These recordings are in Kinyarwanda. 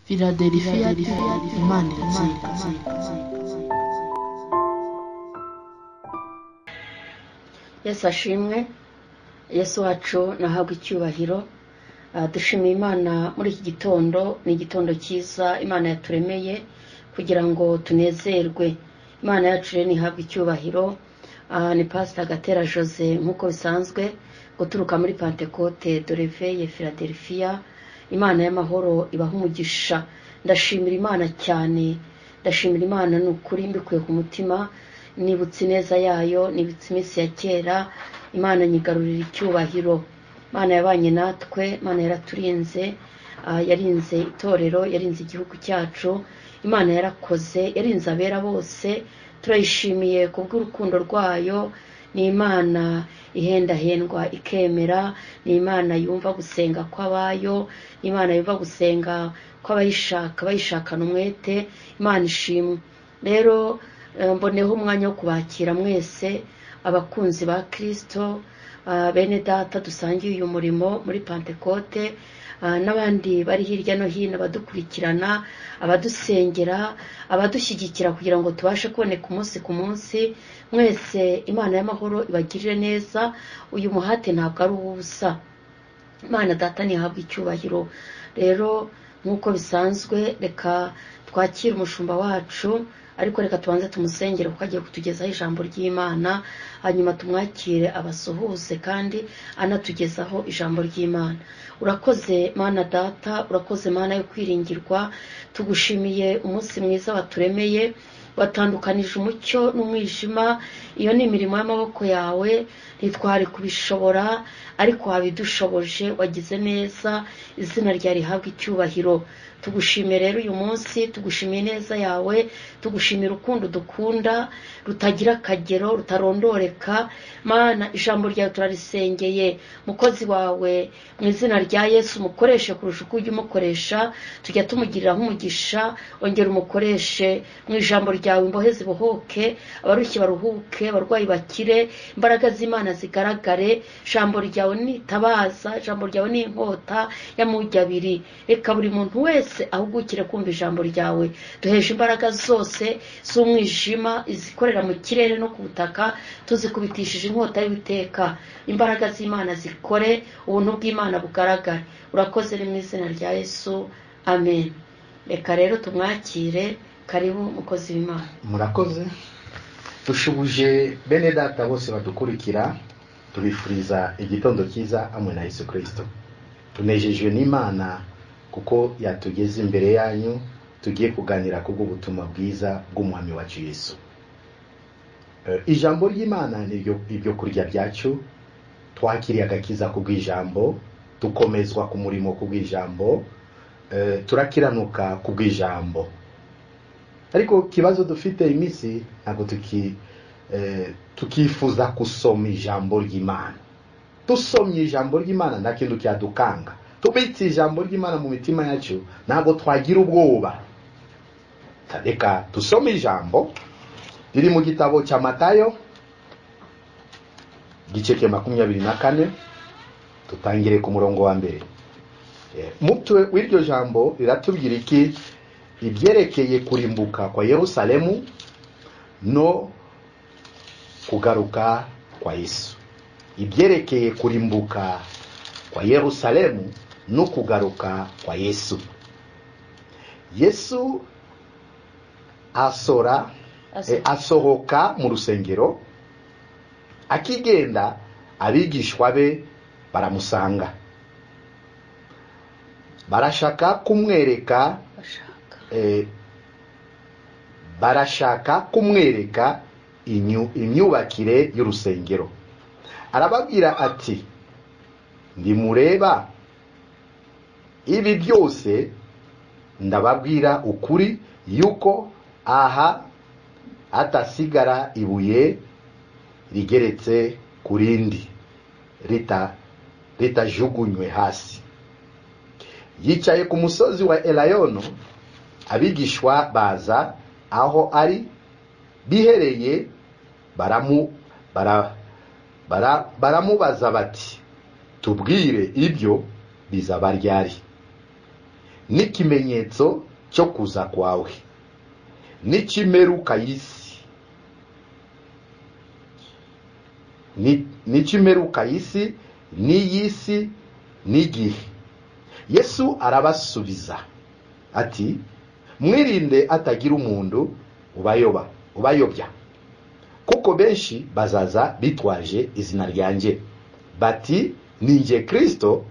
Philadelphia Imana iratsinda. Yesu ashimwe, Yesu wacu nahabwa icyubahiro. Dushimiye Imana muri iki gitondo, ni igitondo cyiza Imana yaturemeye kugira ngo tunezerwe. Imana yacu rero ntihabwe icyubahiro. Ni Pastor Gatera Jose nk'uko bisanzwe, guturuka muri Pentecote de Réveil Philadelphia. Imana y'amahoro ibaha umugisha. Ndashimira Imana cyane, ndashimira Imana ni ukuri mbikuye ku mutima. Nibutse ineza yayo, nibutse iminsi ya kera. Imana nyigarurira icyubahiro. Imana yabanye natwe, Imana yaraturinze, yarinze itorero, yarinze igihugu cyacu. Imana yarakoze, yarinze abera bose. Turayishimiye kubw'urukundo rwayo. Ni Imana ihendahendwa ikemera, ni Imana yumva gusenga kw'abayo, ni Imana yumva gusenga kw'abayishaka, bayishakana umwete. Imana ishimwe. Rero mboneho umwanya wo kubakira mwese abakunzi ba Kristo, bene data dusangiye uyu murimo muri Pentecote, n'abandi bari hirya no hino, abadukurikirana, abadusengera, abadushyigikira kugira ngo tubashe kuboneka umunsi ku munsi. Mwese Imana y'amahoro ibagirire neza. Uyu muhate ntabwo ari uw'ubusa. Imana data ntihabwe icyubahiro. Rero nk'uko bisanzwe, reka twakire umushumba wacu, ariko reka tubanze tumusengere kuko agiye kutugezaho ijambo ry'Imana, hanyuma tumwakire abasuhuze kandi anatugezaho ijambo ry'Imana. Urakoze Mana data, urakoze Mana yo kwiringirwa. Tugushimiye umunsi mwiza waturemeye, watandukanije umucyo n'umwijima. Iyo ni imirimo y'amaboko yawe, ntitwari kubishobora ariko wabidushoboje, wagize neza. Izina ryawe rihabwe icyubahiro. Tugushimiye rero uyu munsi, tugushimiye neza yawe, tugushimira urukundo dukunda rutagira akagero, rutarondoreka. Mana, ijambo ryawe turarisengeye. Mukozi wawe mu izina rya Yesu umukoreshe kurusha uko ujya umukoresha, tujya tumugiriraho umugisha. Ongera umukoreshe mu ijambo ryawe, imbohe zibohoke, abarushye baruhuke, abarwayi bakire, imbaraga z'Imana zigaragare. Ijambo ryawe ni itabaza, ijambo ryawe ni inkota y'amugi abiri. Reka buri muntu wese ahugukire kumva ijambo ryawe. Duheje imbaraga zose z'umwijima izikorera mu kirere no ku butaka, tuzikubitishije inkota y'Uwiteka. Imbaraga z'Imana zikore, ubuntu bw'Imana bugaragare. Urakoze ni mu izina rya Yesu, amen. Reka rero tumwakire. Karibu mukozi w'Imana. Murakoze. Dushubuje bene data bose badukurikira, tubifuriza igitondo cyiza hamwe na Yesu Kristo. Tunejejwe n'Imana kuko yatugeze imbere yanyu, tugiye kuganira kubw'ubutumwa bwiza bw'umwami wacu Yesu. Ijambo ry'Imana ni ibyo kurya byacu. Twakiriye agakiza kubw'ijambo, dukomezwa ku murimo kubw'ijambo, turakiranuka kubw'ijambo. Ariko kibazo dufite iminsi, ntabwo tukifuza gusoma ijambo ry'Imana. Dusomye ijambo ry'Imana nta kintu cyadukanga. Tubitse ijambo ry'Imana mu mitima yacu, ntabwo twagira ubwoba. Reka dusome ijambo riri mu gitabo cya Matayo igice cya 24, tutangire ku murongo wa mbere. Mutwe w'iryo jambo riratubwira iki? Ibyerekeye kurimbuka kwa Yerusalemu no kugaruka kwa Yesu. Ibyerekeye kurimbuka kwa Yerusalemu no kugaruka kwa Yesu. Yesu asohoka mu rusengero, akigenda abigishwa be baramusanga, barashaka kumwereka imyubakire y'urusengero. Arababwira ati, ndimureba ibi byose, ndababwira ukuri yuko aha hatasigara ibuye rigeretse ku rindi ritajugunywe hasi. Yicaye ku musozi wa Elayono, abigishwa baza aho ari bihereye, baramubaza bati, tubwire ibyo bizaba ryari, N'ikimenyetso cyo kuza kwawe n'ikimeruka y'isi, n'ikimeruka y'isi n'iy'isi n'igihe. Yesu arabasubiza ati mwirinde atagira umuntu ubayobya, kuko benshi bazaza bitwaje izina ryanjye bati ninjye Kristo,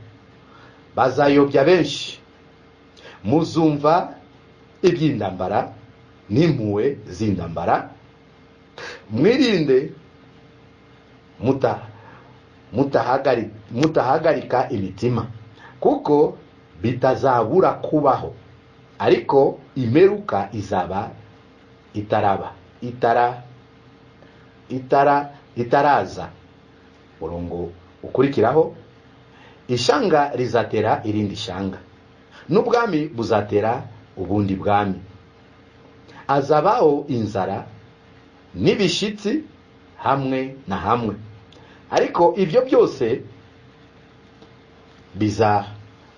bazayobya benshi. Muzumva iby'intambara n'impuhwe z'intambara, mwirinde mutahagarika imitima, kuko bitazabura kubaho, ariko imperuka izaba itaraza. Murongo ukurikiraho, ishanga rizatera irindi shanga, n'ubwami buzatera ubundi bwami. Azabaho inzara n'ibishitsi hamwe na hamwe, ariko ibyo byose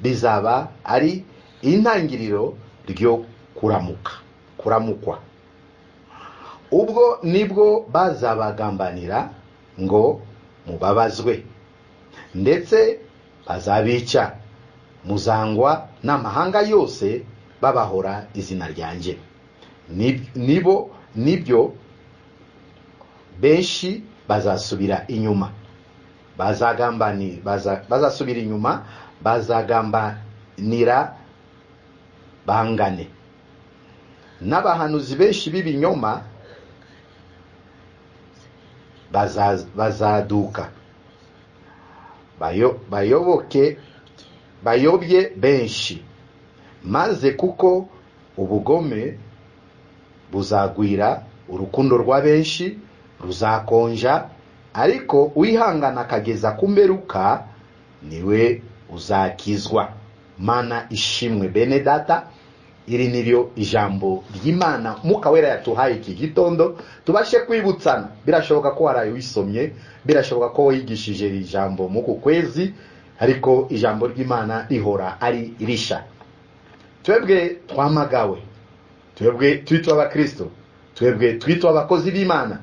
bizaba ari intangiriro ryo kuramukwa. Ubwo nibwo bazabagambanira ngo mubabazwe, ndetse bazabica, muzangwa n'amahanga yose babahora izina ryanjye. Nibyo benshi bazasubira inyuma, bazasubira inyuma, bazagambanira bangane. N'abahanuzi benshi b'ibinyoma bazaduka, bayobye benshi, maze kuko ubugome buzagwira, urukundo rwa benshi ruzakonja, ariko uwihangana akageza ku mperuka niwe uzakizwa. Mana ishimwe bene data, iri niryo ijambo ry'Imana Mwuka Wera yatuhaye iki gitondo tubashe kwibutsana. Birashoboka ko waraye wisomye, birashoboka ko wigishije iri jambo muku kwezi, ariko ijambo ry'Imana rihora ari risha. Twebwe twamagawe, twebwe twitwa abakristo, twebwe twitwa abakozi b'Imana.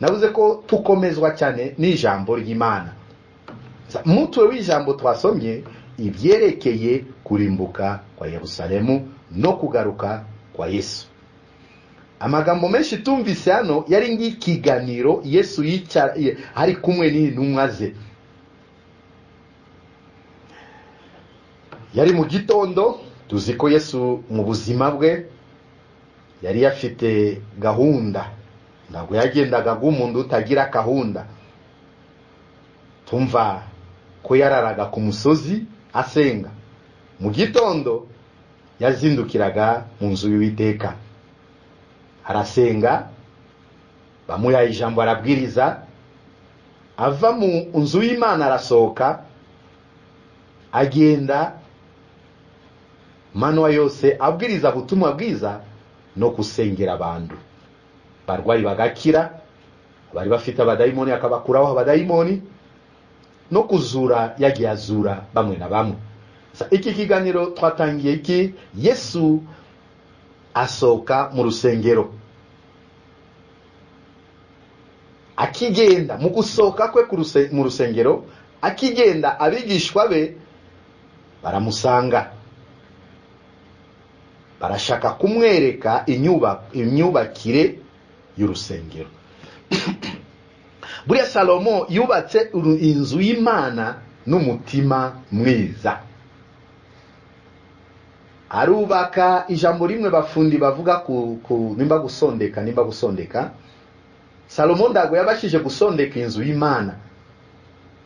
Navuze ko tukomezwa cyane n'ijambo ry'Imana. Mutwe w'ijambo twasomye ibyerekeye kurimbuka kwa Yerusalemu no kugaruka kwa Yesu. Amagambo menshi tumvise hano yari ng'ikiganiro Yesu yicara ari kumwe n'intumwa ze. Yari mu gitondo, tuzi ko Yesu mu buzima bwe yari afite gahunda, ntabwo yagendaga nk'umuntu utagira gahunda. Tumva ko yararaga ku musozi asenga. Mu gitondo yazindukiraga mu nzu y'Uwiteka arasenga, bamuha ijambo arabwiriza, ava mu nzu y'Imana arasohoka agenda manwa yose abwiriza ubutumwa bwiza no gusengera abantu barwayi bagakira, bari bafite abadayimoni akabakuraho abadayimoni, no kuzura yagiye azura bamwe na bamwe. Iki kiganiro twatangiye iki Yesu asohoka mu rusengero akigenda, mu gusohoka kwe mu rusengero akigenda, abigishwa be baramusanga, barashaka kumwereka imyubakire y'urusengero. Buriya Salomo yubatse inzu y'Imana n'umutima mwiza, arubaka. Ijambo rimwe bafundi bavuga ku nimba gusondeka, Salomo ndago yabashije gusondeka inzu y'Imana.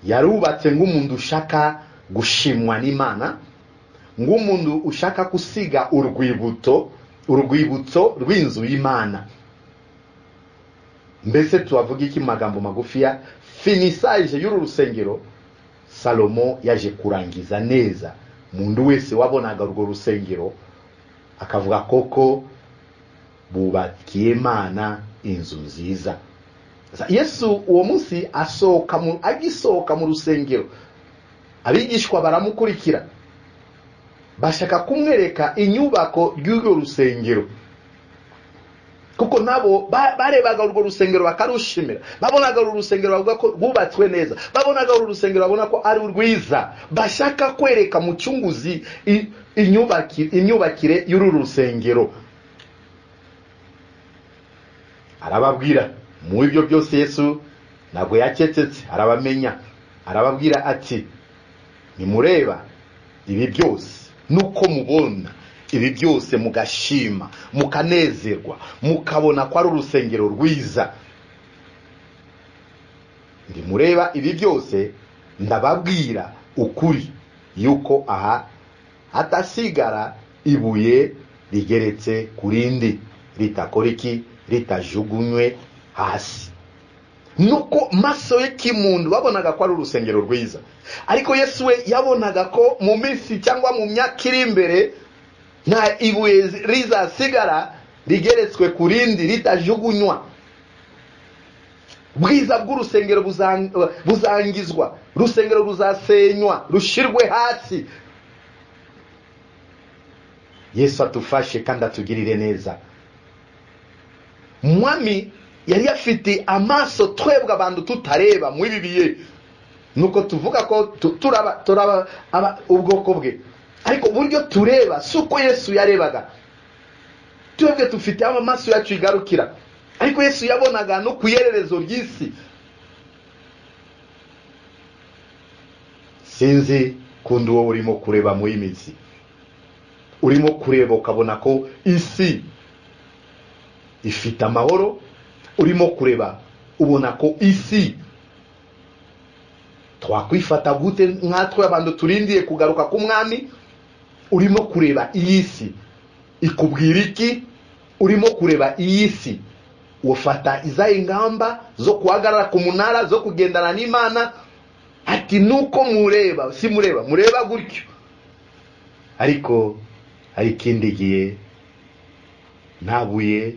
Yarubatse nk'umuntu ushaka gushimwa n'Imana, nk'umuntu ushaka gusiga urwibutso rw'inzu y'Imana. Mbese tuwavuga iki magambo magufiya? Finissage y'uru rusengero Salomo yaje kurangiza neza. Umuntu wese wabonaga urwo rusengero akavuga koko bubakiye Imana inzu nziza. Yesu uwo munsi agisohoka mu rusengero, abigishwa baramukurikira. Bashaka kumwereka inyubako y'urwo rusengero, kuko nabo barebaga urwo rusengero bakarushimira, babonaga uru rusengero bavuga ko rwubatswe neza, babonaga uru rusengero babona ko ari urwiza. Bashaka kwereka Mucunguzi imyubakire y'uru rusengero. Arababwira mu ibyo byose Yesu ntabwo yakecetse, arabamenya, arababwira ati nimureba ibi byose nuko mubona ibi byose mugashima mukanezerwa mukabona ko ari urusengero rwiza, ndimureba ibi byose ndababwira ukuri yuko aha hatasigara ibuye rigeretse kurindi ritakora iki, ritajugunywe hasi. Nuko maso y'ikimuntu babonaga ko ari urusengero rwiza, ariko Yesu we yabonaga ko mu minsi cyangwa mu myaka iri imbere nta ibuye rizasigara rigeretswe ku rindi ritajugunywa. Bwiza bw'urusengero buzangizwa, urusengero ruzasenywa, rushirwe hasi. Yesu atufashe kandi atugirire neza. Mwami yari afite amaso twebwe abantu tutareba mu ibi bihe, nuko tuvuga ko turaba ubwoko bwe, ariko buryo tureba suko Yesu yarebaga. Twebwe tufite amaso yacu igarukira, ariko Yesu yabonaga no kuyererezo ry'isi. Sinzi kundi wowe urimo kureba mu imitsi, urimo kureba ukabona ko isi ifite amahoro, urimo kureba ubona ko isi twakwifata gute nkatwe abantu turindiye kugaruka k'umwami. Urimo kureba iyi si ikubwira iki? Urimo kureba iyi si ufata izaye ingamba zo guhagarara ku munara, zo kugendana n'Imana. Ati nuko mureba, si mureba, mureba gutyo, ariko hari ikindi gihe nta buye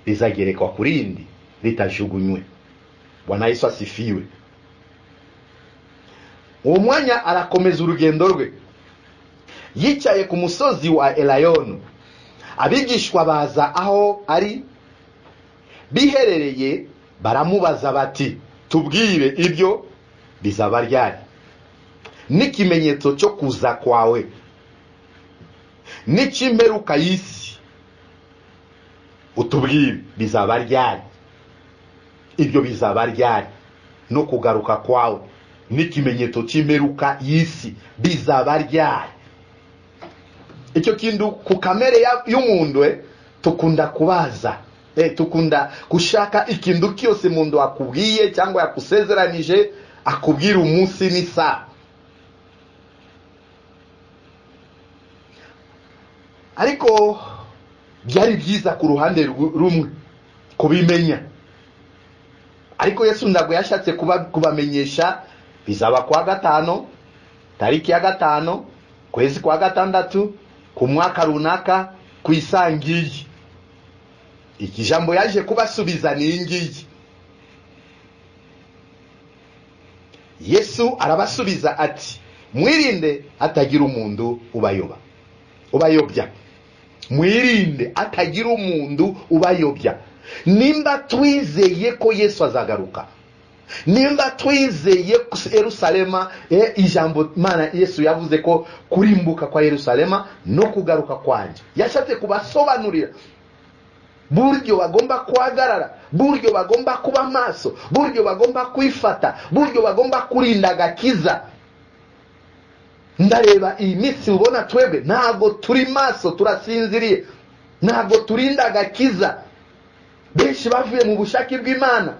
rizagerekwa ku rindi ritajugunywe. Bwana Yesu asifiwe. Uwo mwanya arakomeza urugendo rwe, yicaye ku musozi wa Elayono. Abigishwa baza aho ari biherereye, baramubaza bati tubwire ibyo bizaba ryari, n'ikimenyetso cyo kuza kwawe n'ikimperuka y'isi, utubwire bizaba ryari, ibyo bizaba ryari, no kugaruka kwawe n'ikimenyetso cy'imperuka y'isi bizaba ryari. Icyo kintu ku kamere y'umuntu tukunda kubaza, tukunda gushaka ikintu cyose umuntu akubwiye cyangwa yakusezeranije, akubwira umunsi n'isaha. Ariko byari byiza ku ruhande rumwe kubimenya, ariko Yesu ntabwo yashatse kubamenyesha bizaba kwa 5, tariki ya 5, kwezi kwa 6, ku mwaka runaka, ku isangiye. Iki jambo yaje kubasubiza ni ngiyi. Yesu arabasubiza ati mwirinde atagira umuntu ubayobya. Mwirinde atagira umuntu ubayobya. Nimba twizeye ko Yesu azagaruka, nimba twizeye Yerusalema, ijambo Mana Yesu yavuze ko kurimbuka kwa Yerusalema no kugaruka kwanje, yashatse kubasobanurira buryo bagomba kuhagarara, buryo bagomba kuba maso, buryo bagomba kwifata, buryo bagomba kurinda agakiza. Ndareba iyi minsi ubona twebwe ntabwo turi maso, turasinziriye, ntabwo turinda agakiza. Benshi bavuye mu bushake bw'Imana,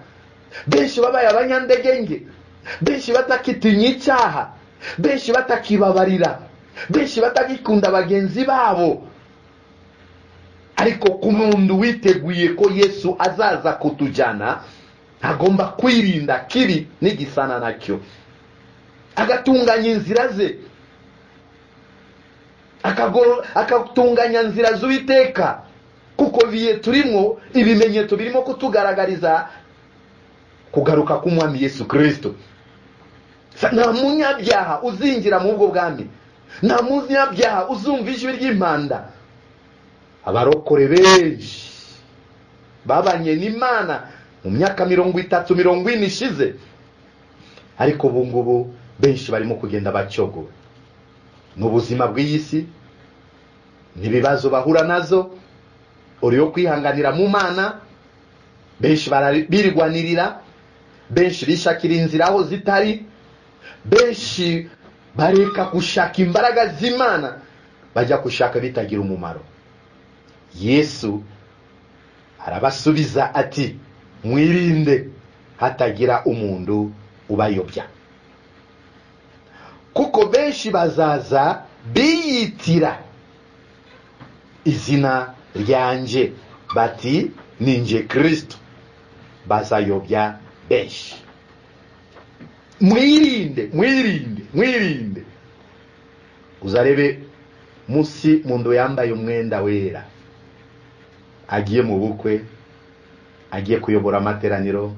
benshi babaye abanyandegenge, benshi batakitinya icyaha, benshi batakibabarira, benshi batagikunda bagenzi babo. Ariko ku muntu witeguye ko Yesu azaza kutujyana, agomba kwirinda kibi n'igisana nacyo, agatunganya inzira ze, akatunganya inzira z'Uwiteka. Kuko biye turimo ibimenyetso birimo kutugaragariza kugaruka k'umwami Yesu Kristo. Nta munyabyaha uzinjira mu ubwo bwami, Nta munyabyaha uzumva ijwi ry'impanda. Abarokore benshi babanye n'Imana mu myaka 30 40 ishize, ariko ubu ngubu benshi barimo kugenda bacyogora n'ubuzima bw'iyi si, n'ibibazo bahura nazo, uriyo kwihanganira mu Mana. Benshi birwanirira, benshi bishakira inzira aho zitari, benshi bareka gushaka imbaraga z'Imana bajya gushaka bitagira umumaro. Yesu arabasubiza ati mwirinde hatagira umuntu ubayobya, kuko benshi bazaza biyitira izina ryanje bati ninje Kristo, bazayobya benshi. Mwirinde, mwirinde, mwirinde. Uzarebe musi mundu yambaye umwenda wera agiye mu bukwe, agiye kuyobora amateraniro,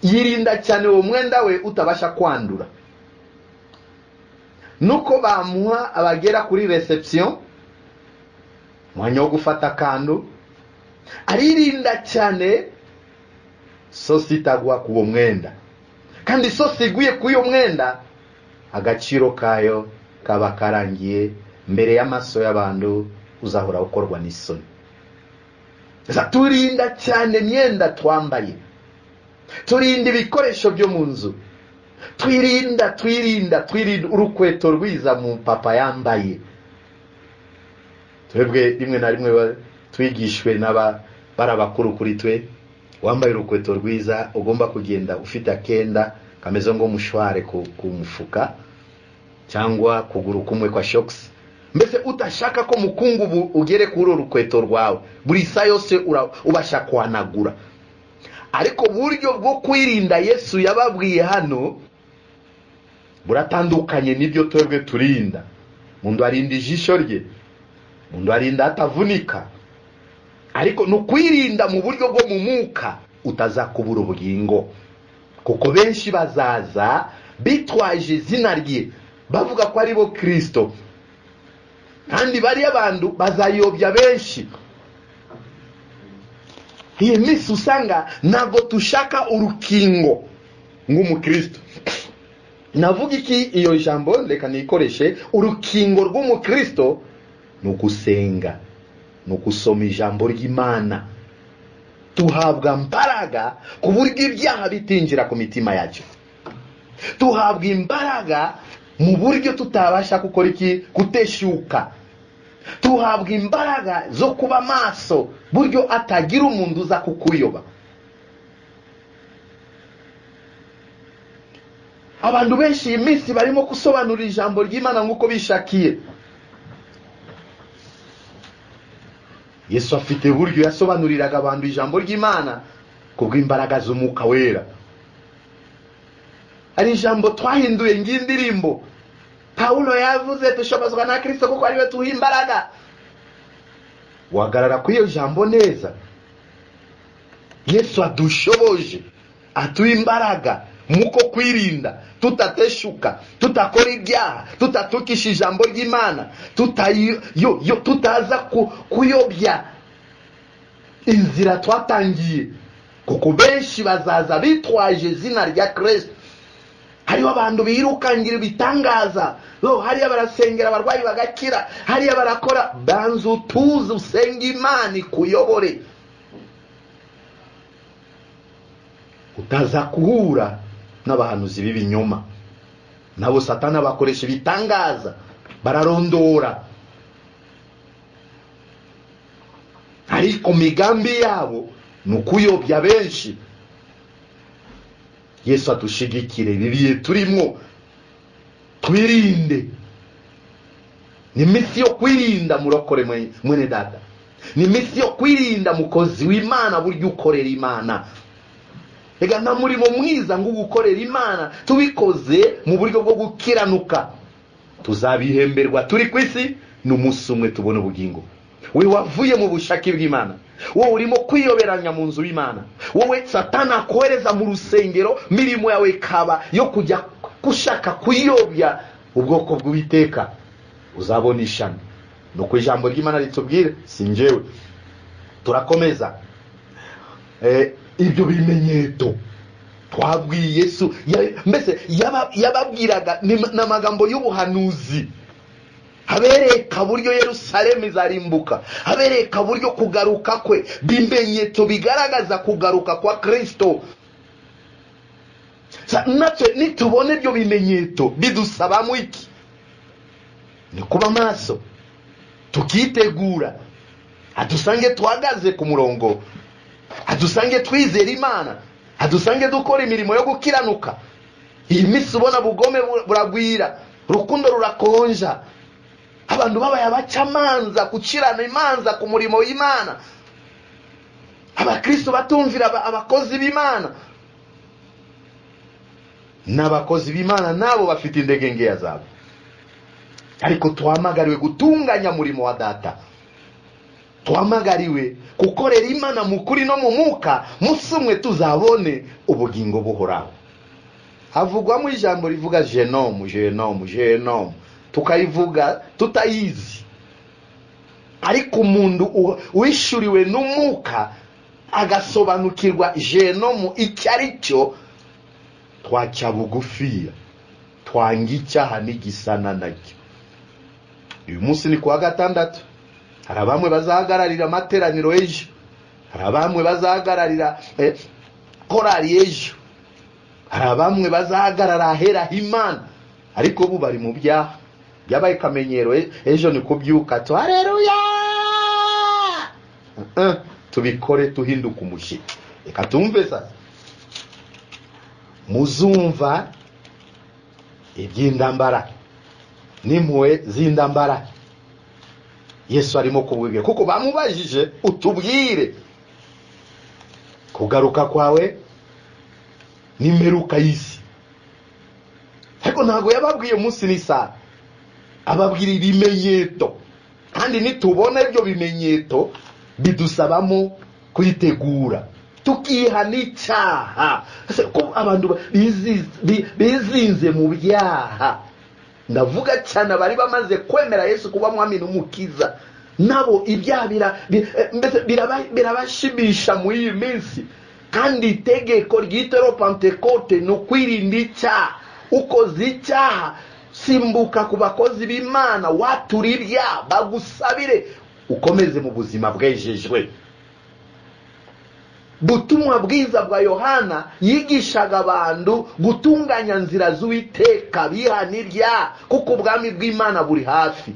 yirinda cyane uwo mwenda we utabasha kwandura. Nuko bamuha abagera kuri reception, mwanya wo gufata akantu, aririnda cyane sosi itagwa ku uwo mwenda. Kandi sosi iguye ku uyo mwenda, agaciro kayo kaba karangiye mbere y'amaso y'abantu, uzahora ukorwa n'isoni. Turinda cyane imyenda twambaye, turinda ibikoresho byo mu nzu, twirinda twirinda twirinda urukweto rwiza mu papa yambaye. Twebwe rimwe na rimwe twigishwe n'aba barabakuru kuri twe, wambaye urukweto rwiza ugomba kugenda ufite akenda kameze ngo mushware ku mufuka cyangwa kuguru kumwe kwa shocks, mbese utashaka ko mukungu ugere kuri urukweto rwawe buri saa yose ubasha kwanagura. Ariko buryo bwo kwirinda Yesu yababwiye hano buratandukanye n'ibyo twebwe turinda. Mundu arinda ijisho rye, mundu arinda atavunika, ariko no kwirinda mu buryo bwo mu mwuka utazakubura ubugingo, kuko benshi bazaza bitwaje izina rye bavuga ko ari bo Kristo, kandi bari abantu bazayobya benshi. Iyi minsi usanga ntabwo tushaka urukingo nk'umukristo. Navuga iki iyo jambo, reka nikoreshe. Urukingo rw'umukristo ni ugusenga, ni ugusoma ijambo ry'Imana. Tuhabwa imbaraga ku buryo ibyaha bitinjira ku mitima yacu. Tuhabwa imbaraga mu buryo tutabasha gukora iki, guteshuka. Tuhabwa imbaraga zo kuba maso buryo atagira umuntu uza kukuyoba. Abantu benshi iyi minsi barimo gusobanura ijambo ry'Imana nk'uko bishakiye. Yesu afite buryo yasobanuriraga abantu ijambo ry'Imana kubw'imbaraga z'Umwuka Wera. Ari ijambo twahinduye ng'indirimbo. Paulo yavuze dushobozwa na Kristo kuko ariwe tuha imbaraga. Wagarara kuri iyo jambo neza. Yesu adushoboje, atuha imbaraga muko kwirinda, tutateshuka, tutakora ibyaha, tutatukisha ijambo ry'Imana, tutaza kuyobya inzira twatangiye, kuko benshi bazaza bitwaje izina rya Kristo. Hariho abantu birukangira ibitangaza, hariya barasengera abarwayi bagakira, hariya barakora. Banza utuze usenge Imana ikuyobore, utaza kuhura n'abahanuzi b'ibinyoma. Nabo Satana bakoresha ibitangaza, bararondora, ariko migambi yabo ni ukuyobya benshi. Yesu atushigikire ibibiye turimo, twirinde. Ni iminsi yo kwirinda murokore mwene data, ni iminsi yo kwirinda mukozi w'Imana buryo ukorera Imana. Ega nta murimo mwiza ngo ugukorera Imana tubikoze mu buryo bwo gukiranuka, tuzabihemberwa turi ku isi, n'umunsi umwe tubone ubugingo. We wavuye mu bushake bw'Imana, wowe urimo kwiyoberanya mu nzu y'Imana, wowe Satana akohereza mu rusengero, mirimo yawe ikaba yo kujya gushaka kuyobya Ubwoko bw'Uwiteka uzabona ishami. Nuko ijambo ry'Imana ritubwira, si njyewe. Turakomeza. Ibyo bimenyetso twabwiye Yesu, mbese yababwiraga n'amagambo y'ubuhanuzi, habereka buryo Yerusalemu izarimbuka, habereka buryo kugaruka kwe, bimenyetso bigaragaza kugaruka kwa Kristo. Natwe nitubona ibyo bimenyetso bidusabamo iki? Ni kuba maso, tukitegura, adusange tuhagaze ku murongo, adusange twizera Imana, adusange dukora imirimo yo gukiranuka. Iyi minsi ubona bugome buragwira, urukundo rurakonja, abantu babaye abacamanza, gucirana imanza ku murimo w'Imana, abakristo batumvira abakozi b'Imana, n'abakozi b'Imana nabo bafite intege nkeya zabo. Ariko tuhamagariwe gutunganya murimo wa Data, tuhamagariwe gukorera Imana mu kuri no mu mwuka, musumwe tuzabone ubugingo buhoraho. Havugwamo ijambo rivuga genome, genome, genome, tukayivuga tutayizi, ariko umuntu wishuriwe n'umwuka agasobanukirwa genome icyo ari cyo, twaca bugufiya, twanga icyaha n'igisana nacyo. Uyu munsi ni kuwa gatandatu, hari bamwe bazahagararira amateraniro ejo, hari bamwe bazahagararira korali ejo, hari bamwe bazahagarara ahera Imana, ariko ubu bari mu byaha byabaye kamenyero. Ejo ni kubyuka tu haleluya, tubikore tuhinduka umushitsi. Reka tumve sasa. Muzumva iby'indambara n'impuhwe z'indambara. Yesu arimo kubwira, kuko bamubajije utubwire kugaruka kwawe n'imperuka y'isi, ariko ntabwo yababwiye umunsi n'isaha, ababwira ibimenyetso. Kandi nitubona ibyo bimenyetso bidusabamo kwitegura, tukihana icyaha. Ko abantu bizinze mu byaha, ndavuga cyane abari bamaze kwemera Yesu kuba mwami n'umukiza, nabo ibyaha birabashimisha muri iyi minsi. Kandi itegeko ryitero Pentekote ni ukwirinda icyaha. Ukoze icyaha, simbuka ku bakozi b'Imana, watura ibyaha bagusabire, ukomeze mu buzima bwejejwe. Butumwa bwiza bwa Yohana yigishaga abantu gutunganya nzira z'Uwiteka, bihana ibyaha, kuko ubwami bw'Imana buri hafi.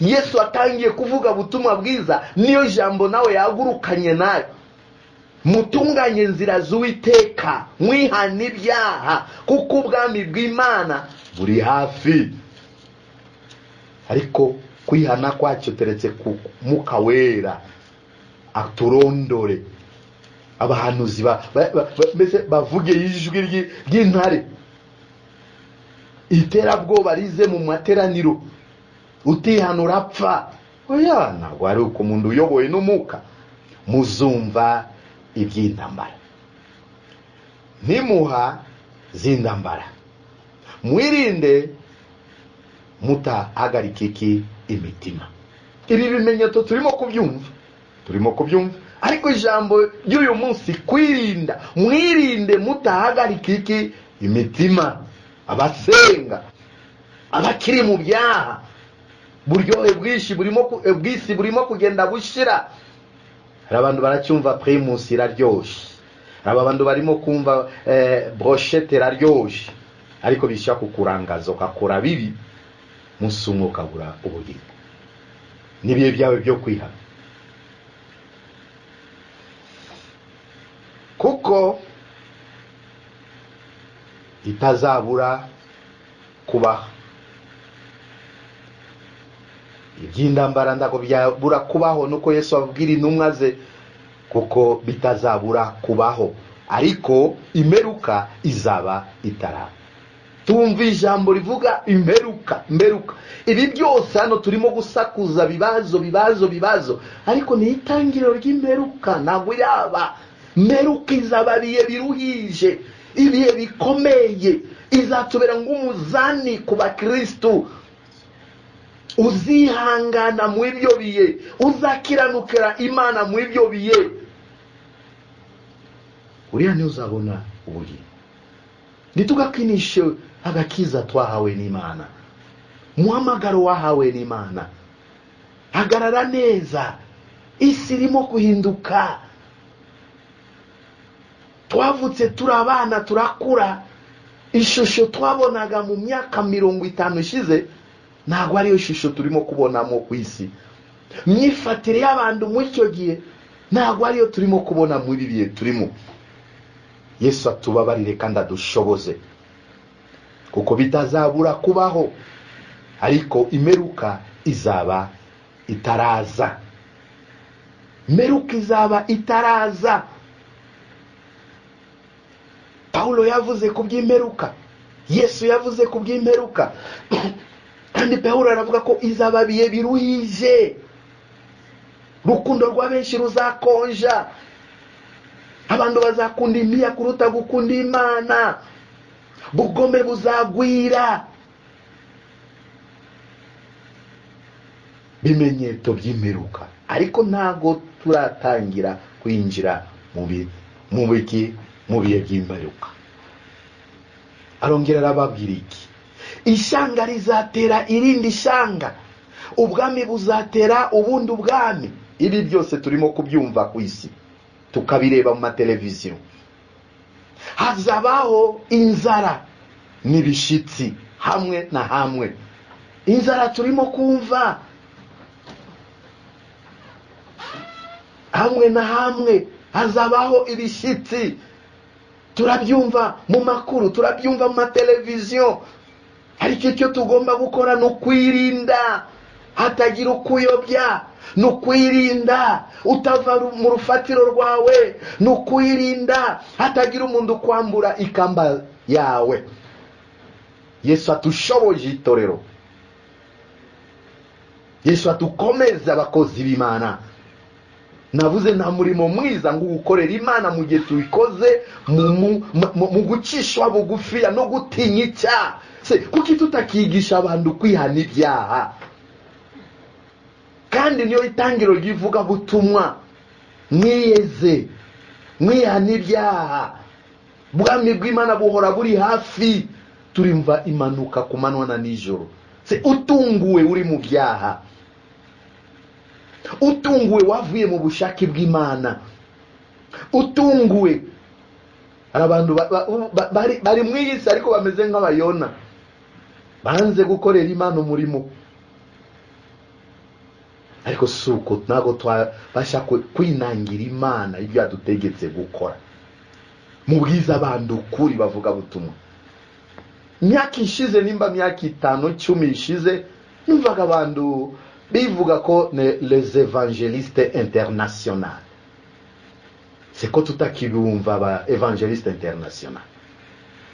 Yesu atangiye kuvuga butumwa bwiza, niyo jambo nawe yagurukanye nayo, mutunganye nzira z'Uwiteka, mwihana ibyaha, kuko ubwami bw'Imana buri hafi. Ariko kwihana kwacyo teretse ku Mwuka Wera aturondore, abahanuzi mbese bavuge ijwi ry'intare, iterabwoba rize mu materaniro, utihana urapfa. Oya, ntabwo ari uko umuntu uyoboye n'umwuka. Muzumva iby'intambara ntimuha z'intambara, mwirinde mutahagarika iki imitima. Ibi bimenyetso turimo kubyumva, turimo kubyumva, ariko ijambo ry'uyu munsi kwirinda, mwirinde mutahagarika iki imitima. Abasenga, abakiri mu byaha, buryohe bwinshi burimo bwisi burimo kugenda bushira. Hari abantu baracyumva primus iraryoshe, hari abantu barimo kumva brochette iraryoshe, ariko bishaka kukurangaza ukakora bibi, musungo ukabura ubugingo n'ibihe byawe byo kwihana. Kuko itazabura kubaho. Iby'intambara ndako byabura kubaho, nuko Yesu abwira intumwa ze, kuko bitazabura kubaho, ariko imperuka izaba itaraba. Tumva ijambo rivuga imperuka, imperuka. Ibi byose hano turimo gusakuza bibazo bibazo bibazo, ariko ni itangiriro ry'imperuka, ntabwo iraba. Imperuka izaba ibihe biruhije, ibihe bikomeye, Izatubera nk'umuzani ku bakristo uzihangana mu ibyo bihe, uzakiranukira Imana mu ibyo bihe, uriya niwe uzabona ubugingo. Ntitugakinishe agakiza twahawe n'Imana, muhamagaro wahawe n'Imana. Hagarara neza, isi irimo guhinduka. Twavutse turi abana, turakura. Ishusho twabonaga mu myaka 50 ishize ntabwo ariyo shusho turimo kubonamo ku isi. Myifatire y'abantu muri icyo gihe ntabwo ariyo turimo kubona muri ibi bihe turimo. Yesu atubabarire kandi adushoboze, kuko bitazabura kubaho, ariko imeruka izaba itaraza. Meruka izaba itaraza. Paulo yavuze ku by'imperuka, Yesu yavuze ku by'imperuka, kandi Paulo aravuga ko izaba bihe biruhije, urukundo rwa benshi ruzakonja, abantu bazakunda imiya kuruta gukunda Imana, bugome buzagwira. Bimenyetso by'imperuka, ariko ntago turatangira kwinjira mu bihe by'imperuka. Arongera arababwira iki: ishyanga rizatera irindi shyanga, ubwami buzatera ubundi ubwami. Ibi byose turimo kubyumva ku isi, tukabireba mu mateleviziyo. Hazabaho inzara n'ibishitsi hamwe na hamwe. Inzara turimo kumva hamwe na hamwe, hazabaho ibishitsi, turabyumva mu makuru, turabyumva mu mateleviziyo. Ariko icyo tugomba gukora ni ukwirinda hatagira ukuyobya, ni ukwirinda utava mu rufatiro rwawe, ni ukwirinda hatagira umuntu ukwambura ikamba yawe. Yesu atushoboje itorero, Yesu atukomeza abakozi b'Imana. Navuze nta murimo mwiza ngo ukorera Imana mu gihe tubikoze mu gucishwa bugufiya no gutinya icyaha. Se kuki tutakigisha abantu kwihana ibyaha? Kandi niyo itangiro ry'ivuga butumwa, mwiyeze, mwihana ibyaha. Bwami bw'Imana buhora buri hafi. Turimva imanuka ku manywa na nijoro. Se utunguwe uri mu byaha, utunguwe wavuye mu bushake bw'Imana, utunguwe. Hari abantu bari mu isi ariko bameze nk'abayona, banze gukorera Imana umurimo. Ariko suko ntabwo twabasha kwinangira Imana ibyo yadutegetse gukora. Mu bwiza abantu ukuri bavuga butumwa. Myaka ishize, nimba myaka 5 10 ishize, numvaga abantu bivuga ko les évangélistes internationaux. C'est ko tutakibumva aba évangéliste international.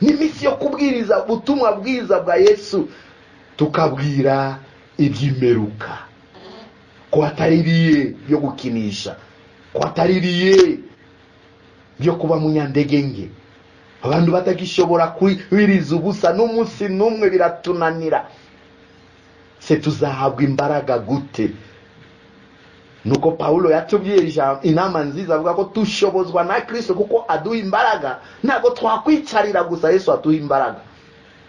Ni misi yo kubwiriza ubutumwa bwiza bwa Yesu, tukabwira iby'imperuka, ko atari ibihe byo gukinisha, ko atari ibihe byo kuba munyandegenge. Abantu batagishobora kwiriza ubusa n'umunsi n'umwe, biratunanira. Se tuzahabwa imbaraga gute? Nuko Paulo yatubwiye inama nziza, avuga ko tushobozwa na Kristo kuko aduha imbaraga. Ntabwo twakwicarira gusa, Yesu aduha imbaraga.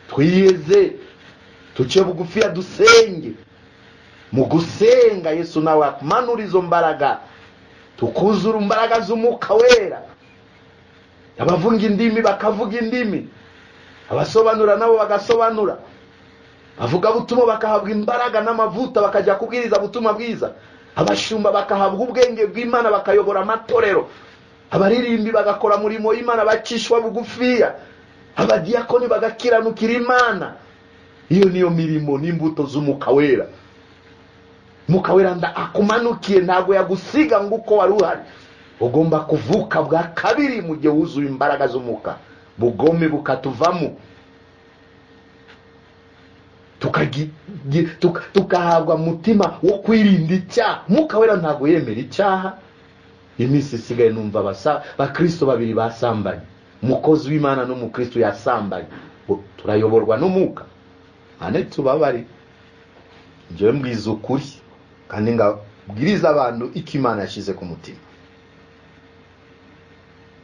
Twiyeze, tuce bugufiya, dusenge. Mu gusenga Yesu nawe akumanura izo mbaraga, tukuzura imbaraga z'Umwuka Wera. Abavuga indimi bakavuga indimi, abasobanura nabo bagasobanura, abavuga butumwa bakahabwa imbaraga n'amavuta bakajya kubwiriza butumwa bwiza, abashumba bakahabwa ubwenge bw'Imana bakayobora amatorero, abaririmbi bagakora murimo w'Imana bacishwa bugufiya, abadiyakoni bagakiranukira Imana. Iyo niyo mirimo n'imbuto z'Umwuka Wera. Mwuka Wera nda akumanukiye, ntabwo yagusiga nguko wari uhari. Ugomba kuvuka bwa kabiri mu gihe wuzuye imbaraga z'Umwuka, bugome bukatuvamo, tukahabwa mutima wo kwirinda icyaha. Mwuka Wera ntabwo yemera icyaha. Iminsi isigaye numva abakristo babiri basambanye, umukozi w'Imana n'umukristo yasambanye. Turayoborwa n'umwuka. Ane tubabari. Njyewe mbwiza ukuri kandi ngabwiriza abantu icyo Imana yashyize ku mutima.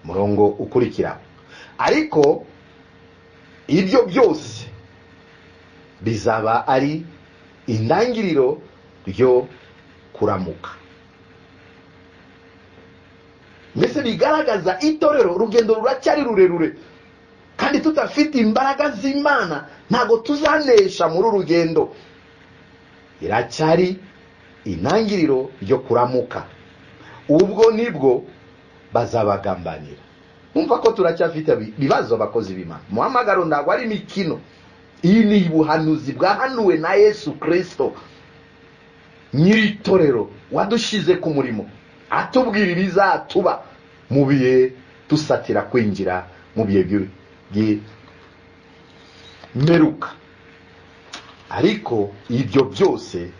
Murongo ukurikira. Ariko ibyo byose bizaba ari intangiriro ryo kuramuka. Mbese bigaragaza itorero, urugendo ruracyari rurerure, kandi tutafite imbaraga z'Imana ntago tuzanesha muri urugendo. Iracyari intangiriro ryo kuramuka. Ubwo nibwo bazabagambanira. Umva ko turacyafite ibibazo abakozi b'Imana. Muhamagaro ntabwo ari imikino. Iyi ni ubuhanuzi bwahanuwe na Yesu Kristo nyir'itorero wadushize ku murimo, atubwira ibizatuba mu bihe dusatira kwinjira mu bihe by'imperuka. Ariko ibyo byose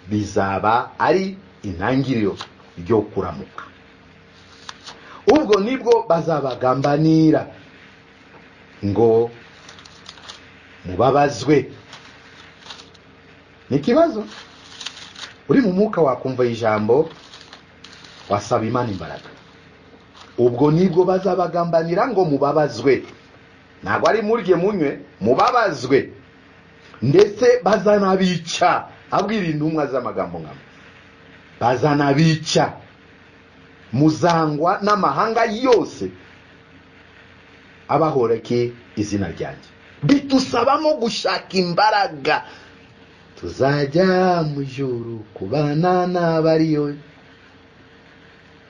bizaba ari intangiriro ryo kuramuka. Ubwo nibwo bazabagambanira ngo mubabazwe. Ni ikibazo. Uri mu mwuka wakumva ijambo, wasaba Imana imbaraga. Ubwo nibwo bazabagambanira ngo mubabazwe. Ntabwo ari murye munywe, mubabazwe. Ndetse bazanabica. Abwira intumwa z'amagambo ngamo. Bazanabica. Muzangwa n'amahanga yose abahoreke izina ryanjye. Bitusabamo gushaka imbaraga. Tuzajya mu ijuru kubana n'abariyo.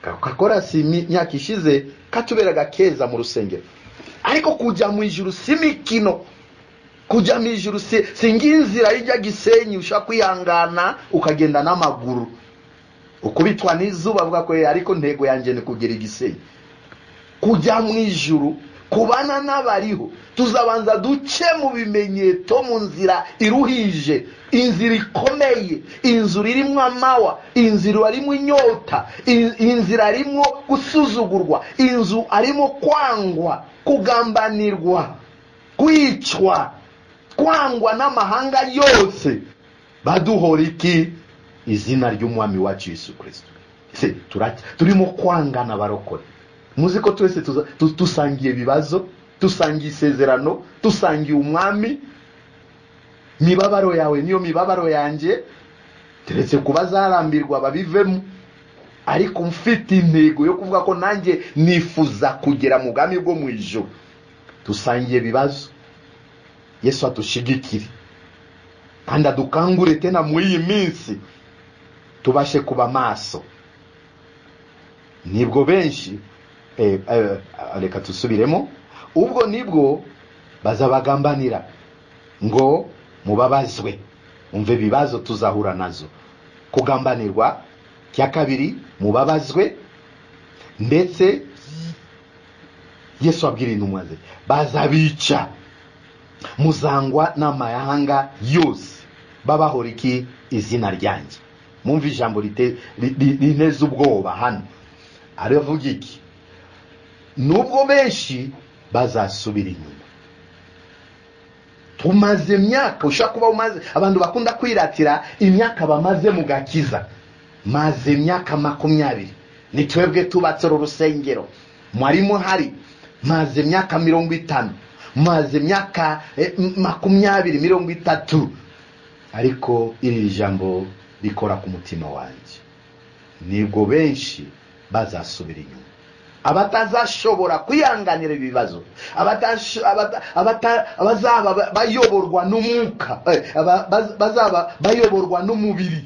Kakora si imyaka ishize katuberaga keza mu rusengero. Ariko kujya mu ijuru si imikino. Kujya mu ijuru si nginzira ijya Gisenyi ushaka kwihangana ukagenda n'amaguru. Ukubitwa n'izuba avuga ko ariko ntego yanjye ni kugera Gisenyi. Kujya mu ijuru kubana n'abariho, tuzabanza duce mu bimenyetso, mu nzira iruhije, inzira ikomeye, inzira irimo amawa, inzira arimo inyota, inzira arimo gusuzugurwa, inzu arimo kwangwa, kugambanirwa, kwicwa, kwangwa n'amahanga yose. Baduhora iki? Izina ry'umwami wacu Yesu Kristo. Se turimo kwangana barokore. Muzi ko twese tusangiye ibibazo, tusangiye isezerano, tusangiye umwami. Mibabaro yawe niyo mibabaro yanjye, teretse kuba zarambirwa babivemo, ariko mfite intego yo kuvuga ko nanjye nifuza kugera mu bwami bwo mu ijuru. Dusangiye ibibazo. Yesu atushigikire kandi adukangure tena muri iyi minsi tubashe kuba maso. Nibwo benshi reka tusubiremo. Ubwo nibwo bazabagambanira ngo mubabazwe. Umve ibibazo tuzahura nazo. Kugambanirwa cya kabiri, mubabazwe. Ndetse Yesu abwira intumwa ze, bazabica, muzangwa n'amahanga yose babahora iki? Izina ryanjye. Mumve ijambo rineza ubwoba hano. Aravuga iki? Nubwo benshi bazasubira inyuma. Tumaze imyaka, ushaka kuba umaze, abantu bakunda kwiratira imyaka bamaze mu gakiza. Maze imyaka 20 ni twebwe tubatse urusengero, mwarimu hari. Maze imyaka 50, maze imyaka 20, 30. Ariko iri jambo rikora ku mutima wanjye. Nibwo benshi bazasubira inyuma. Abatazashobora kwihanganira ibibazo, abazaba bayoborwa n'umwuka, bazaba bayoborwa n'umubiri,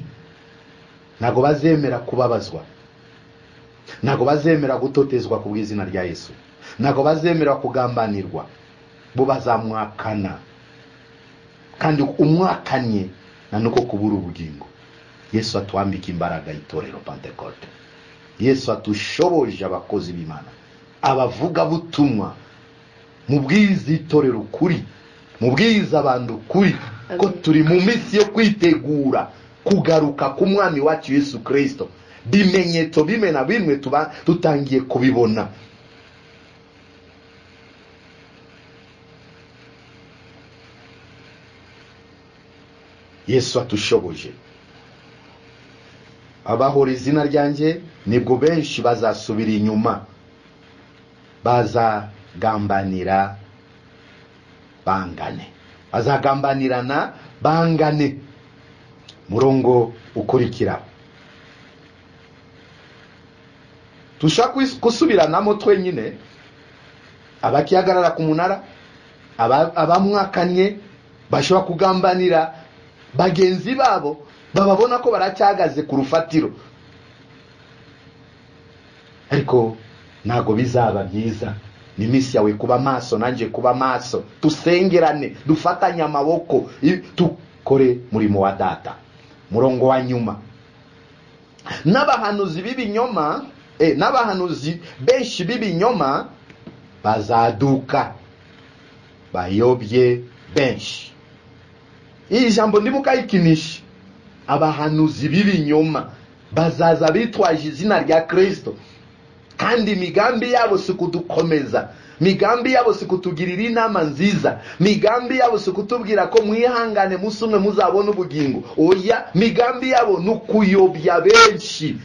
ntago bazemera kubabazwa, ntago bazemera gutotezwa ku bw'izina rya Yesu, ntago bazemera kugambanirwa. Bo bazamwakana, kandi umwakanye na nuko kubura ubugingo. Yesu atwambika imbaraga itorero Pentecote. Yesu atushoboje abakozi b'Imana, abavuga butumwa, mubwiza itorero kuri, mubwiza abantu kuri, ko turi mu minsi yo kwitegura kugaruka ku mwami wacu Yesu Kristo. Bimenyetso bimwe na bimwe tuba tutangiye kubibona. Yesu atushoboje. Abahora izina ryanjye nibwo benshi bazasubira inyuma, bazagambanira bangane, bazagambanirana bangane. Murongo ukurikira tushaka gusubiranamo twenyine, abakihagarara ku munara, abamwakanye bashobora kugambanira bagenzi babo bababona ko baracyagaze ku rufatiro. Ariko ntago bizaba byiza. Ni iminsi yawe kuba maso, nanjye kuba maso, tusengerane, dufatanye amaboko, dukore murimo wa data. Murongo wa nyuma, n'abahanuzi b'ibinyoma, n'abahanuzi benshi b'ibinyoma bazaduka bayobye benshi. Iri jambo ntimukayikinishe. Abahanuzi b'ibinyoma bazaza bitwaje izina rya Kristo, kandi imigambi yabo si kudukomeza, migambi yabo si kutugirira inama nziza, migambi yabo si kutubwira ko mwihangane musi umwe muzabona ubugingo. Oya, migambi yabo ni ukuyobya benshi.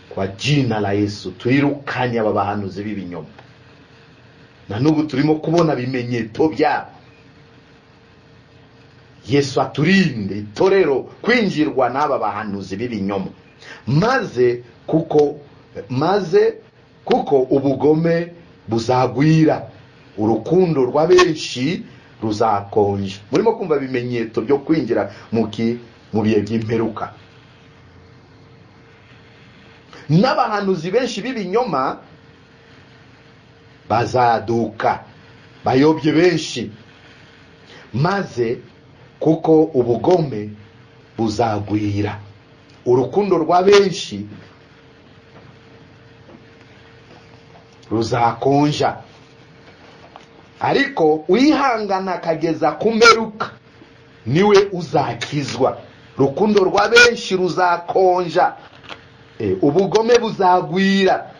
Kwa jina la Yesu twirukanye aba bahanuzi b'ibinyoma. Na n'ubu turimo kubona bimenyetso byabo. Yesu aturinde itorero kwinjirwa n'aba bahanuzi b'ibinyoma, maze kuko ubugome buzagwira, urukundo rwa benshi ruzakonja. Murimo kumva bimenyetso byo kwinjira mu bihe by'imperuka. N'abahanuzi benshi b'ibinyoma bazaduka bayobye benshi, maze kuko ubugome buzagwira, urukundo rwa benshi ruzakonja. Ariko wihangana akageza ku mperuka niwe uzakizwa. Rukundo rwa benshi ruzakonja, ubugome buzagwira,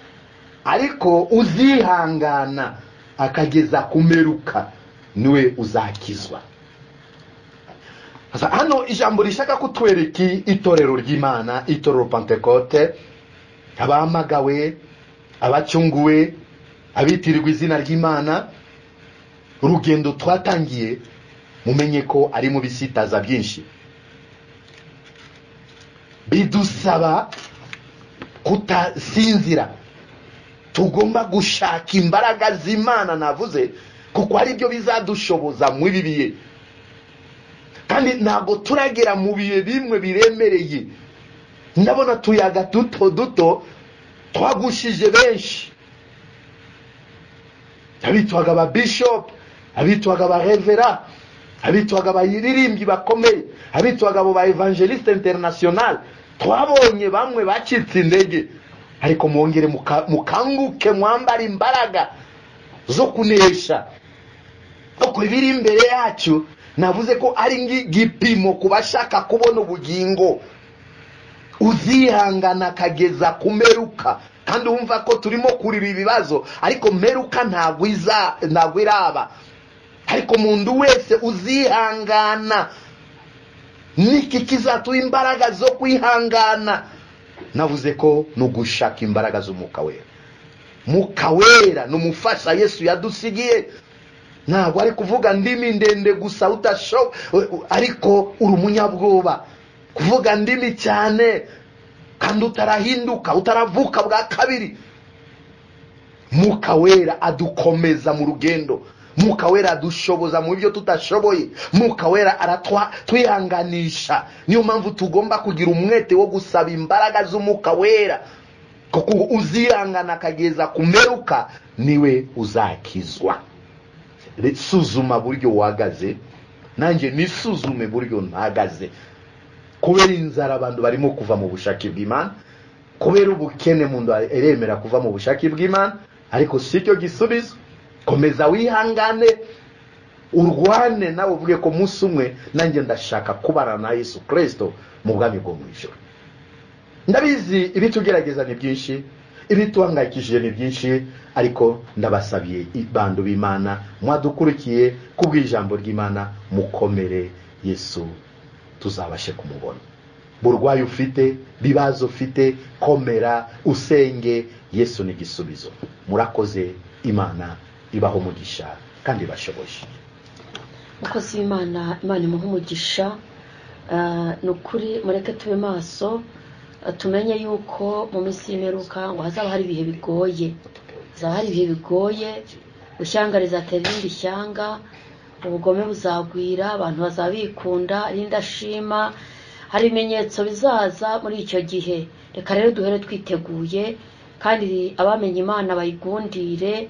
ariko uzihangana akageza ku mperuka niwe uzakizwa. Hano ijambo rishaka kutwereka itorero ry'Imana, itorero Pentekote, abahamagawe, abacunguwe, abitirirwa izina ry'Imana. Urugendo twatangiye mumenye ko ari mu bisitaza byinshi, bidusaba kutasinzira. Tugomba gushaka imbaraga z'Imana navuze, kuko ari byo bizadushoboza mu ibi bihe. Kandi ntabwo turagera mu bihe bimwe biremereye. Ndabona tuyaga duto duto twagushije benshi, abitwaga ba bishop, abitwaga ba revera, abitwaga abaririmbyi bakomeye, abitwaga abo ba evangeliste international. Twabonye bamwe bacitse intege, ariko mwongere mukanguke, mwambare imbaraga zo kunesha. Kuko ibiri imbere yacu navuze ko ari ngigipimo kubashaka kubona ubugingo. Uzihangana akageza ku mperuka. Kandi wumva ko turimo kurira ibibazo, ariko mperuka ntabwo iraba. Ariko umuntu wese uzihangana, niki kizatuha imbaraga zo kwihangana? Navuze ko ni ugushaka imbaraga z'Umwuka Wera. Mwuka Wera ni umufasha Yesu yadusigiye. Ntabwo ari kuvuga ndimi ndende gusa utashoboye, ariko uri umunyabwoba. Kuvuga ndimi cyane kandi utarahinduka, utaravuka bwa kabiri. Mwuka Wera adukomeza mu rugendo. Mwuka Wera adushoboza mu byo tutashoboye. Mwuka Wera aratwihanganisha. Niyo mpamvu tugomba kugira umwete wo gusaba imbaraga z'Umwuka Wera, kuko uzihangana akageza ku mperuka niwe uzakizwa. Suzuma buryo uhagaze, nanjye nisuzume buryo ntagaze. Kubera inzara abantu barimo kuva mu bushake bw'Imana, kubera ubukene umuntu aremera kuva mu bushake bw'Imana, ariko sicyo gisubizo. Komeza wihangane, urwane nawe, uvuge ko umunsi umwe nanjye ndashaka kubana na Yesu Kristo mu bwami bwo mu ijuru. Ndabizi ibitugerageza ni byinshi, ibituhangayikishije ni byinshi, ariko ndabasabiye bantu b'Imana mwadukurikiye kubw'ijambo ry'Imana, mukomere. Yesu tuzabashe kumubona. Burwayi ufite, bibazo ufite, komera usenge, Yesu ni igisubizo. Murakoze, Imana ibaho umugisha kandi bashoboje. Mukozi w'Imana, Imana imuhe umugisha. Ni ukuri mureke tube maso, tumenye yuko mu minsi y'imperuka ngo hazaba hari ibihe bigoye, hazaba hari ibihe bigoye, ishyanga rizatera irindi shyanga, ubugome buzagwira, abantu bazabikunda, ari indashima, hari ibimenyetso bizaza muri icyo gihe. Reka rero duhere twiteguye, kandi abamenye Imana bayigundire.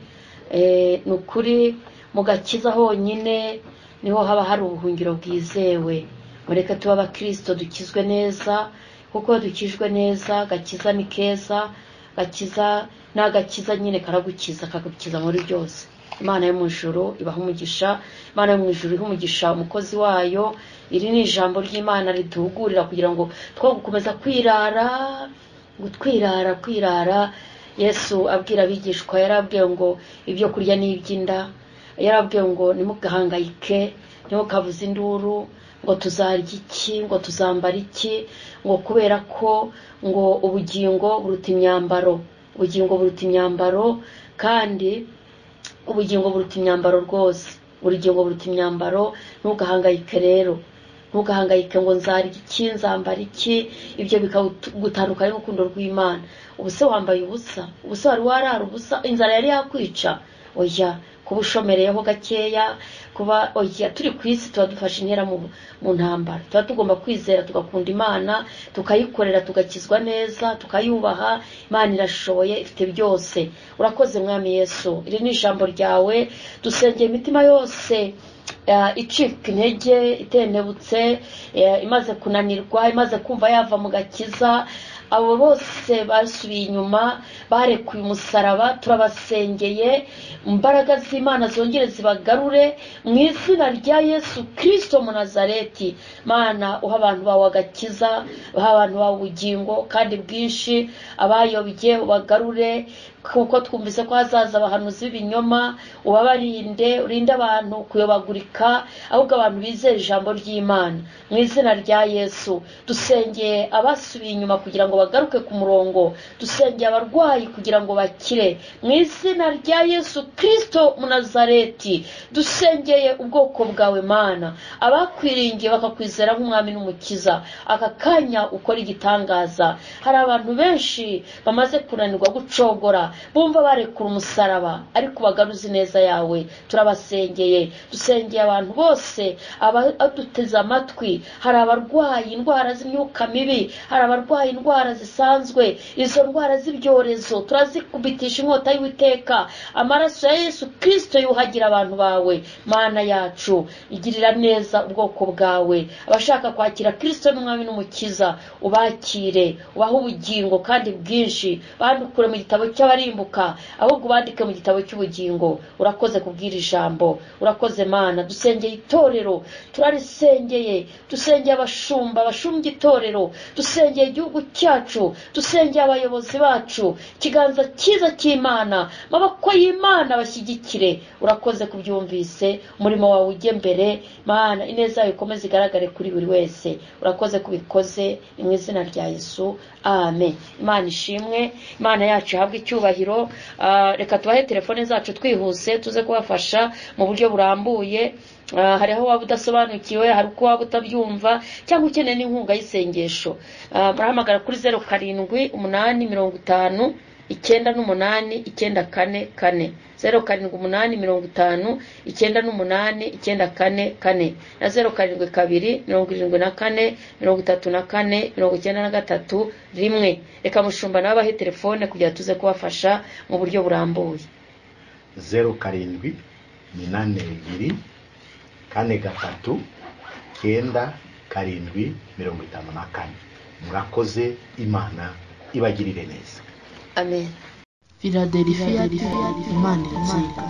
Ni ukuri mu gakiza honyine niho haba hari ubuhungiro bwizewe. Mureke tuba abakristo dukizwe neza, kuko dukijwe neza gakiza ni keza, gakiza n'agakiza nyine karagukiza, kagukiza muri byose. Imana yo mu ijuru ibaha umugisha, Imana yo mu ijuru iha umugisha umukozi wayo. Iri ni ijambo ry'Imana riduhugurira kugira ngo two gukomeza kwirara, gutwirara, kwirara. Yesu abwira abigishwa, yarabwiye ngo ibyo kurya ni iby'inda, yarabwiye ngo ntimugahangayike, ntimukavuze induru ngo tuzarya iki, ngo tuzambara iki, ngo kubera ko ngo ubugingo buruta imyambaro, ubugingo buruta imyambaro, kandi ubugingo buruta imyambaro rwose, ubugingo buruta imyambaro. Ntugahangayike rero, ntugahangayike ngo nzarya iki, nzambara iki, ibyo bikagutandukanya n'urukundo rw'Imana. Ubuse wambaye ubusa, ubuse wari warara ubusa, inzara yari yakwica? Oya, kuba ushomereyeho gakeya, kuba oya, turi ku isi tuba dufashe intera mu ntambara, tuba tugomba kwizera tugakunda Imana, tukayikorera, tugakizwa neza, tukayubaha. Imana irashoboye, ifite byose. Urakoze Mwami Yesu, iri ni ijambo ryawe. Dusengeye imitima yose icika intege, itentebutse, imaze kunanirwa, imaze kumva yava mu gakiza. Abo bose basubiye inyuma, barekuye umusaraba, turabasengeye, imbaraga z'Imana zongere zibagarure mu izina rya Yesu Kristo mu Nazareti. Mana, uha abantu bawe agakiza, uha abantu bawe ubugingo kandi bwinshi, abayobye ubagarure, kuko twumvise ko hazaza abahanuzi b'ibinyoma, ubabarinde, urinde abantu kuyobagurika, ahubwo abantu bizere ijambo ry'Imana mu izina rya Yesu. Dusengeye abasubiye inyuma kugira ngo bagaruke ku murongo, dusengeye abarwayi kugira ngo bakire mu izina rya Yesu Kristo mu Nazareti. Dusengeye ubwoko bwawe Mana, abakwiringiye bakakwizera nk'umwami n'umukiza, aka kanya ukora igitangaza. Hari abantu benshi bamaze kunanirwa gucogora, bumva barekura umusaraba, ariko bagaruze neza yawe. Turabasengeye, dusengeye abantu bose abaduteze amatwi. Hari abarwaye indwara z'imyuka mibi, hari abarwaye indwara zisanzwe, izo ndwara z'ibyorezo turazikubitisha inkota y'Uwiteka. Amaraso ya Yesu Kristo yuhagira abantu bawe. Mana yacu, igirira neza ubwoko bwawe. Abashaka kwakira Kristo n'umwami n'umukiza, ubakire, ubahe ubugingo kandi bwinshi, bandukure mu gitabo cy'abarimbuka, ahubwo ubandike mu gitabo cy'ubugingo. Urakoze kubwira ijambo, urakoze Mana. Dusengeye itorero, turarisengeye, dusengeye abashumba, abashumbye itorero, dusengeye igihugu cyacu, dusengeye abayobozi bacu. Ikiganza cyiza cy'Imana, maboko y'Imana bashyigikire. Urakoze kubyumvise, umurimo wawe ujye mbere Mana, ineza yawe ikomeze igaragare kuri buri wese. Urakoze kubikoze, ni mu izina rya Yesu, amen. Imana ishimwe, Imana yacu ihabwe icyubahiro. Reka tubahe telefone zacu twihuse, tuze kubafasha mu buryo burambuye. Hari aho waba udasobanukiwe, hari uko waba utabyumva, cyangwa ukeneye n'inkunga y'isengesho. Murahamagara kuri 0 7 8 50 98 94 4, 0 7 8 50 98 94 4 na 0 7 2 74 34 93 1. Reka mushumba nawe abahe telefone kugira tuze kubafasha mu buryo burambuye. 0 7 8 2 4 3 9 7 54. Murakoze, Imana ibagirire neza. Amen. Philadelphia, Imana iratsinda.